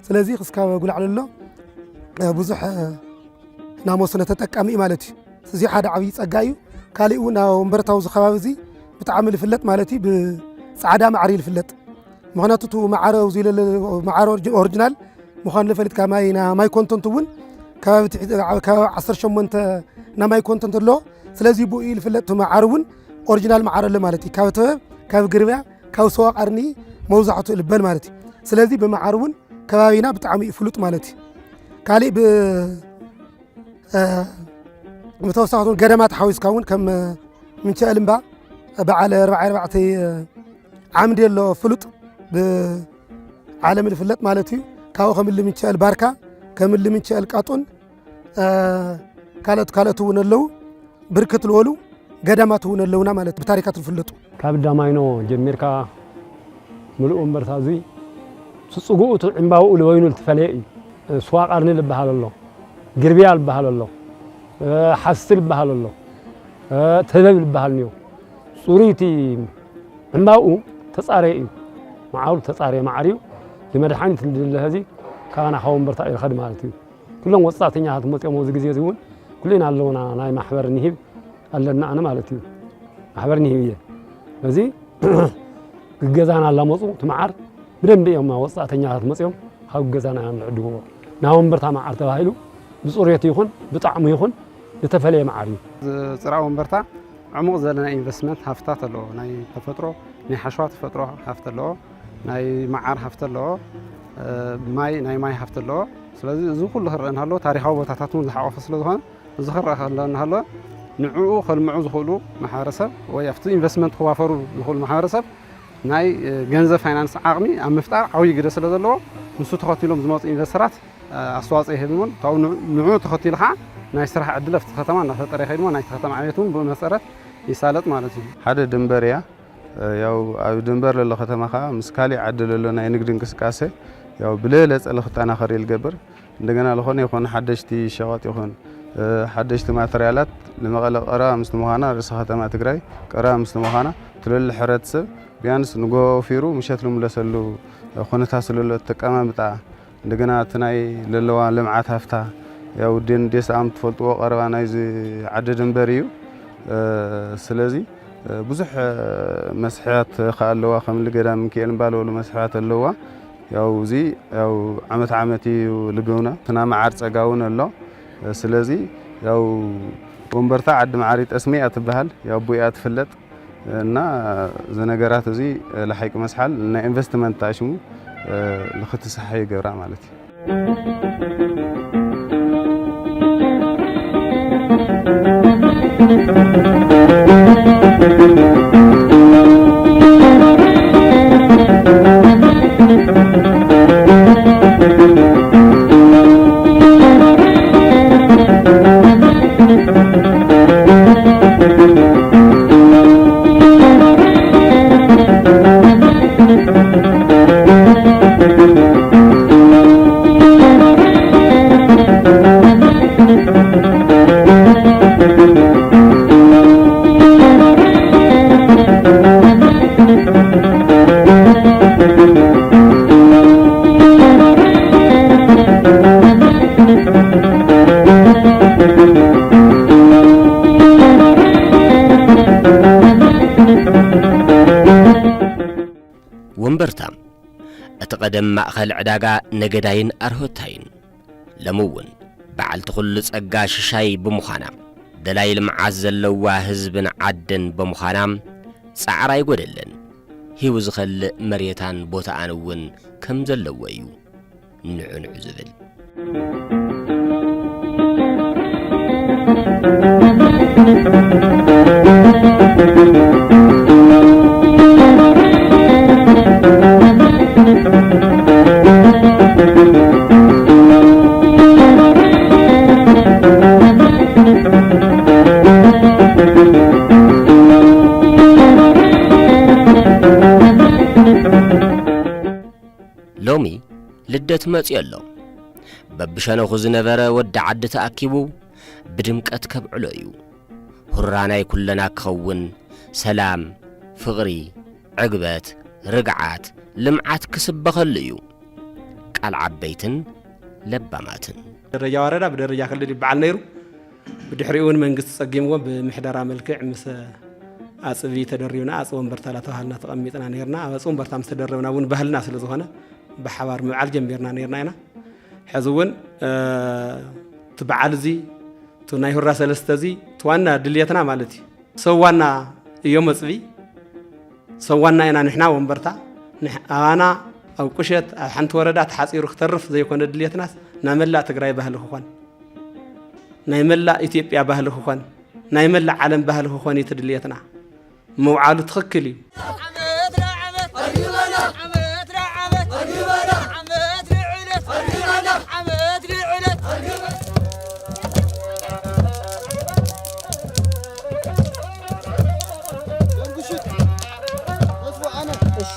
ስለዚ ክስካብ ኣጉላዕ ለሎ፣ እ፣ ብዙሕ፣ እ፣ ናይ መስኖ ተጠቃሚ እዩ ማለት እዩ። እዚ ሓደ ዓብዪ ጸጋ እዩ። ካሊእ እውን ኣብ ወንበርታዊ እዚ ከባቢ እዚ ብጣዕሚ ዝፍለጥ ማለት እዩ፣ ብጻዕዳ ማዕሪ ዝፍለጥ። ምኽንያቱ እቲ ማዕረ ኣብዚ ለለ-፣ ማዕረ ኦሪጅ-፣ ኦሪጅናል ምዃኑ ለፈሊጥካ ማይ ና-፣ ማይ ኮንተንት እውን ከባቢ ትሕቲ፣ ከባቢ ዓሰርተ ሸሞንተ ናይ ማይ ኮንተንት ኣለዎ። ስለዚ ብኡ እዩ ዝፍለጥ። እቲ መዓር እውን ኦሪጂናል መዓር ኣሎ ማለት እዩ። ካብ ተበብ፣ ካብ ግርብያ፣ ካብ ሰዋ ቀርኒ መብዛሕትኡ ልበል ማለት እዩ። ስለዚ ብመዓር እውን ከባቢና ብጣዕሚ እዩ ፍሉጥ ማለት እዩ። ካሊእ ብ-፣ እ፣ ብተወሳኺ እውን ገዳማት ሓዊስካ እውን ከም ምንቸ እልምባ በዓል ኣርባዓ ኣርባዕተ ዓምዲ ኣሎ ፍሉጥ ብዓለም ዝፍለጥ ማለት እዩ። ካብኡ ከም እሊ ምንቸ እልባርካ፣ ከም እሊ ምንቸ እልቃጡን፣ እ፣ ካልኦት ካልኦት እውን ኣለዉ። ብርክት ዝበሉ ገዳማት እውን ኣለውና ማለት ብታሪካት ዝፍለጡ። ካብ ዳማይኖ ጀሚርካ ምሉእ ወንበርታ እዙይ ስፅጉኡ እቲ ዕምባብኡ ልበይኑ ልትፈለየ እዩ። ስዋ ቀርኒ ልበሃል ኣሎ፣ ግርብያ ልበሃል ኣሎ፣ ሓስቲ ልበሃል ኣሎ፣ ተበብ ልበሃል እኒኦ። ፅሩይ እቲ ዕምባብኡ ተፃረየ እዩ። መዓሩ ተፃረየ መዓር እዩ። ንመድሓኒት ልድለ ህዚ ካባና ካብ ወንበርታ ይርኸድ ማለት እዩ። ኩሎም ወጻእተኛታት መጺኦም ኣብዚ ግዜ እዚ እውን ኩልና ኣለውና፣ ናይ ማሕበር ንሂብ ኣለና ኣነ ማለት እዩ። ማሕበር ንሂብ እየ። በዚ ግገዛና ኣላመጹ እቲ መዓር ብደንቢ እዮም ወጻእተኛታት መጺኦም ካብ ገዛና እዮም ዝዕድግዎ። ናይ ወንበርታ መዓር ተባሂሉ ብጽሬቱ ይኹን ብጣዕሙ ይኹን ዝተፈለየ መዓር እዩ። ጽራ ወንበርታ ዕሙቕ ዝበለ ናይ ኢንቨስትመንት ሃፍትታት ኣለዎ። ናይ ተፈጥሮ፣ ናይ ሓሸዋ ተፈጥሮ ሃፍቲ ኣለዎ። ናይ መዓር ሃፍቲ ኣለዎ። እ፣ ማይ፣ ናይ ማይ ሃፍቲ ኣለዎ። ስለዚ እዚ ኩሉ ክረአ እንሃለዎ ታሪኻዊ ቦታታት እውን ዝሓቆፈ ስለ ዝኾነ እዚ ክረአ ከሎ እንሃለዎ ንዕኡ ከልምዑ ዝኽእሉ ማሕበረሰብ ወይ ኣብቲ ኢንቨስትመንት ክዋፈሩ ዝኽእሉ ማሕበረሰብ ናይ፣ እ፣ ገንዘብ ፋይናንስ ዓቕሚ ኣብ ምፍጣር ዓብዪ ግደ ስለ ዘለዎ ንሱ ተኸቲሎም ዝመፁ ኢንቨስተራት፣ እ፣ ኣስተዋፅኦ ይህብ እውን ካብኡ ንዕ-፣ ንዕኡ ተኸቲሉ ከዓ ናይ ስራሕ ዕድል ኣብቲ ከተማ እናፈጠረ ይኸይድ እሞ ናይቲ ከተማ ዕቤት እውን ብኡ መሰረት ይሳለጥ ማለት እዩ። ሓደ ድንበር እያ። ያው ኣብ ድንበር ለሎ ከተማ ኸዓ ምስ ካሊእ ዓዲ ለሎ ናይ ንግዲ እንቅስቃሴ ያው ብለለጸ ልኽጠናኸር እዩ ልገብር። እንደገና ልኾነ ይኾነ ሓደሽቲ ሸቐጥ ይኹን፣ እ፣ ሓደሽቲ ማተርያላት ንመቐለ ቀረባ ምስቲ ምዃና፣ ርእሰ ከተማ ትግራይ ቀረባ ምስቲ ምዃና፣ ትለሎ ሕብረተሰብ ቢያንስ ንጎ ወፊሩ ምሸት ልምለሰሉ ኩነታት ስለሎ፣ እቲ ኣቀማምጣ እንደገና እቲ ናይ ለለዋ ልምዓት ሃፍታ፣ ያው ዴን ዴስ ኣም ትፈልጥዎ ቀረባ ናይዚ ዓዲ ድንበር እዩ። እ፣ ስለዚ፣ እ፣ ብዙሕ፣ እ፣ መስሕባት ከኣ ኣለዋ፣ ከም ልገዳም ሚካኤል እምባ ዝበሉ መስሕባት ኣለዋ። ያው እዚ ያው ዓመት ዓመት እዩ ልገብና። እቲ ናይ መዓር ጸጋ እውን ኣሎ። እ፣ ስለዚ ያው ወንበርታ ዓዲ መዓር ጠስሚ እያ ትበሃል፣ ያው ብኡ እያ ትፍለጥ። እና እዚ ነገራት እዚ ለሓይቂ መስሓል ናይ ኢንቨስትመንት ኣሽሙ፣ እ፣ ንክትስሓ ይገብራ ማለት እዩ። ወንበርታ እቲ ቀደም ማእኸል ዕዳጋ ነገዳይን ኣርሆታይን፣ ሎሚ እውን በዓልቲ ኩሉ ጸጋ ሽሻይ ብምዃና፣ ደላይ ልምዓት ዘለዋ ህዝብን ዓድን ብምዃና፣ ጻዕራ ኣይጎደለን። ሂቡ ዝኸልእ መሬታን ቦታኣን እውን ከም ዘለዎ እዩ ንዑ ንዑ ዝብል። ሎሚ ልደት መጺኡ ኣሎ። በብሸነኹ ዝነበረ ወዲ ዓዲ ተኣኪቡ ብድምቀት ከብዕሎ እዩ። ሁራ ናይ ኩለና ክኸውን፣ ሰላም፣ ፍቕሪ፣ ዕግበት፣ ርግዓት፣ ልምዓት ክስበኸሉ እዩ። ቃል ዓበይትን ለባማትን። ደረጃ ወረዳ ብደረጃ ክልል ይበዓል ነይሩ። ብድሕሪኡ እውን መንግስቲ ጸጊምዎ ብምሕደራ መልክዕ ምስ ኣጽቢ ተደሪብና፣ ኣጽቢ ወንበርታ እናተባሃልና ተቐሚጥና ነይርና። ኣብ ኣጽቢ ወንበርታ ምስ ተደረብና እውን ባህልና ስለ ዝኾነ ብሓባር ምብዓል ጀሚርና ነይርና ኢና። ሕዚ እውን፣ እ፣ እቲ በዓል እዚ እቲ ናይ ሁራ ሰለስተ እዚ እቲ ዋና ድልየትና ማለት እዩ። ሰብ ዋና እዮም መፅቢ፣ ሰብ ዋና ኢና ንሕና ወንበርታ። ንሕ-፣ ኣባና ኣብ ቁሸት ኣብ ሓንቲ ወረዳ ተሓፂሩ ክተርፍ ዘይኮነ ድልየትናስ ናይ መላእ ትግራይ ባህሊ ክኾን፣ ናይ መላእ ኢትዮጵያ ባህሊ ክኾን፣ ናይ መላእ ዓለም ባህሊ ክኾን እዩ እቲ ድልየትና። ምውዓሉ ትኽክል እዩ። ዓመት ንዓመት ዓመት ንዓመት ዓመት ንዕለት ዓመት ንዕለት እሺ።